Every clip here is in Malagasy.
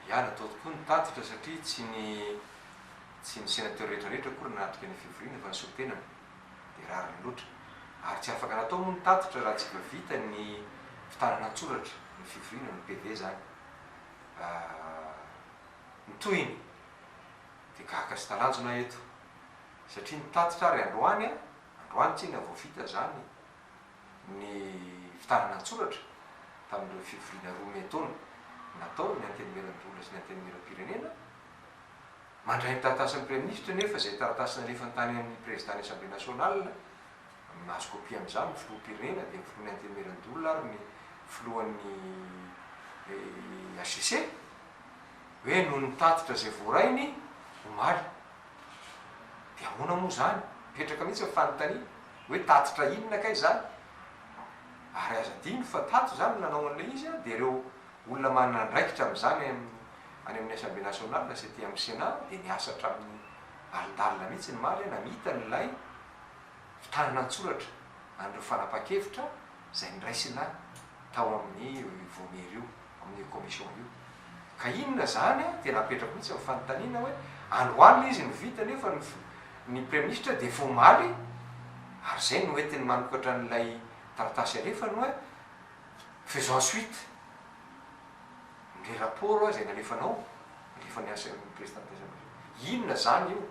Ya, natao tokoa ny tatitra satria tsy ny tsy ny sénateur rehetra rehetra akory nanatrika ny fivoriana fa ny solontenany dia rariny loatra. Ary tsy afaka natao moa ny tatitra raha tsy efa vita ny fitanana an-tsoratra ny fivoriana, ny PV zany. Ny tohiny dia gaga sy talanjona eto satria ny tatitra ary androany, androany tsinona vao vita zany ny fitanana an-tsoratra tamin'ireo fivoriana roa miantaona natao ny Antenimierandoholona sy ny Antenimierampirenena. Mandray ny taratasin'ny Praiminisitra nefa izay taratasy nalefany tany amin'ny Prezidàn'ny Assemblée Nationale, mahazo kopia amin'izany ny Filoham-pirenena dia ny Filohan'ny Antenimierandoholona ary ny Filohan'ny HCC, hoe noho ny tatitra izay voarainy omaly. Dia ahoana moa izany? Mipetraka mihitsy ny fanontaniana hoe tatitra inona kay izany? Ary aza adino fa tato izany no nanao an'ilay izy dia ireo olona manana andraikitra amin'izany any amin'ny Assemblée Nationale sy aty amin'ny Sénat dia niasa hatramin'ny alindalina mihitsy ny omaly namita an'ilay fitanana an-tsoratra an'ireo fanapahan-kevitra izay noraisina tao amin'ny vaomiera io. amin'io commission io. Ka inona izany an, tena apetrako mihitsy ny fanontaniana hoe androany ilay izy no vita nefa ny ny praiminisitra dia efa omaly ary izay no entiny manokatra an'ilay taratasy alefany hoe faisant suite amin'ilay rapport izay nalefanao, nalefan'ny ACM président de l'assemblée. Inona izany io?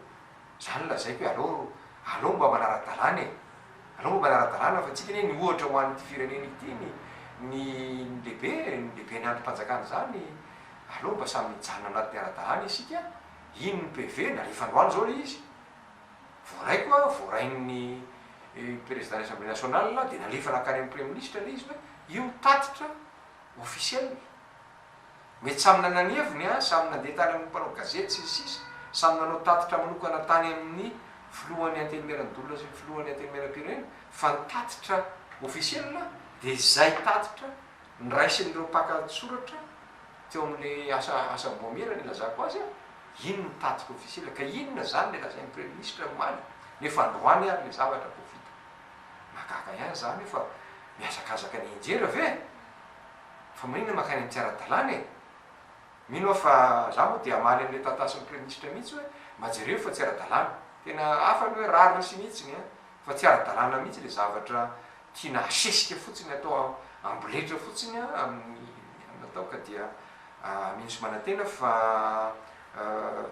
Izany lazaiko hoe aleo aleo mba manara-dalàna e! Aleo mba manara-dalàna fa tsika anie ny ohatra ho an'ity firenena ity ny ny lehibe ny lehiben'ny andrim-panjakana izany aleo mba samy mijanona anatin'ny ara-dalàna isika, iny ny PV nalefa androany izao ilay izy, voaraiko aho, voarain'ny président ny assemblée nationale dia nalefa nankany amin'ny praiminisitra ilay izy hoe io tatitra officiel. Mety samy nanana ny heviny an, samy nandeha tany amin'ny mpanao gazety sy ny sisa, samy nanao tatitra manokana tany amin'ny filohan'ny Antenimierandoholona sy ny filohan'ny Antenimierampirenena, fa ny tatitra officiel dia izay tatitra noraisin'ireo mpaka an-tsoratra teo amin'ilay asa asam-baomiera nilazako azy an, iny no tatitra officiel, ka inona izany ilay lazain'ny Praiminisitra omaly, nefa androany ary ilay zavatra vao vita. Mahagaga ihany izany hoe fa mihazakazaka ny hianjera ve? Fa maninona mankany amin'ny tsy ara-dalàna e? Mino aho fa za moa dia hamaly an'ilay taratasin'ny praiminisitra mihitsy hoe mba jereo fa tsy ara-dalàna. Tena hafa ny hoe rariny sy ny hitsiny an! Fa tsy ara-dalàna mihitsy ilay zavatra tiana hasesika fotsiny atao amboletra fotsiny amin'ny natao ka dia mino sy manantena fa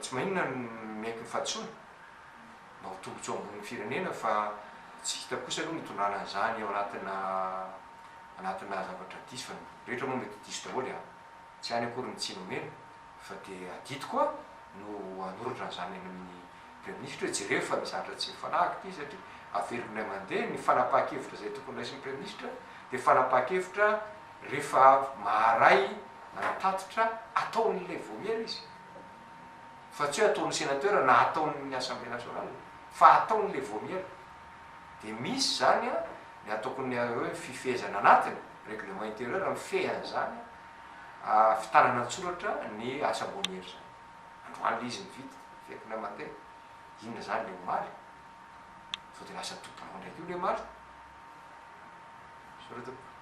tsy maninona ny miaiky ny fahadisoana mba ho tombotsoa ambonin'ny firenena fa tsy hita kosa aloha ny hitondrana an'izany ao anatina anatina zavatra diso fa ny rehetra moa mety diso daholo a! Tsy any akory ny tsiny omena fa dia adidy koa no hanoratra an'izany any amin'ny Praiminisitra hoe jereo fa misy zavatra tsy mifanaraka ity satria averiko indray mandeha ny fanapahan-kevitra izay tokony raisin'ny Praiminisitra dia fanapahan-kevitra rehefa maharay ny tatitra ataon'ilay vaomiera izy fa tsy hoe ataon'ny sénateur na ataon'ny Assemblée nationale fa ataon'ilay vaomiera dia misy izany an Ny ataoko ny hoe fifehezana anatiny, règlement intérieur, mifehy an'izany, fitanana an-tsoratra ny asam-baomiera izany. Androany ilay izy no vita, fekina mandeha, inona izany ilay omaly? Sao dia lasa doublon indray koa ilay omaly? Misaotra tompoko.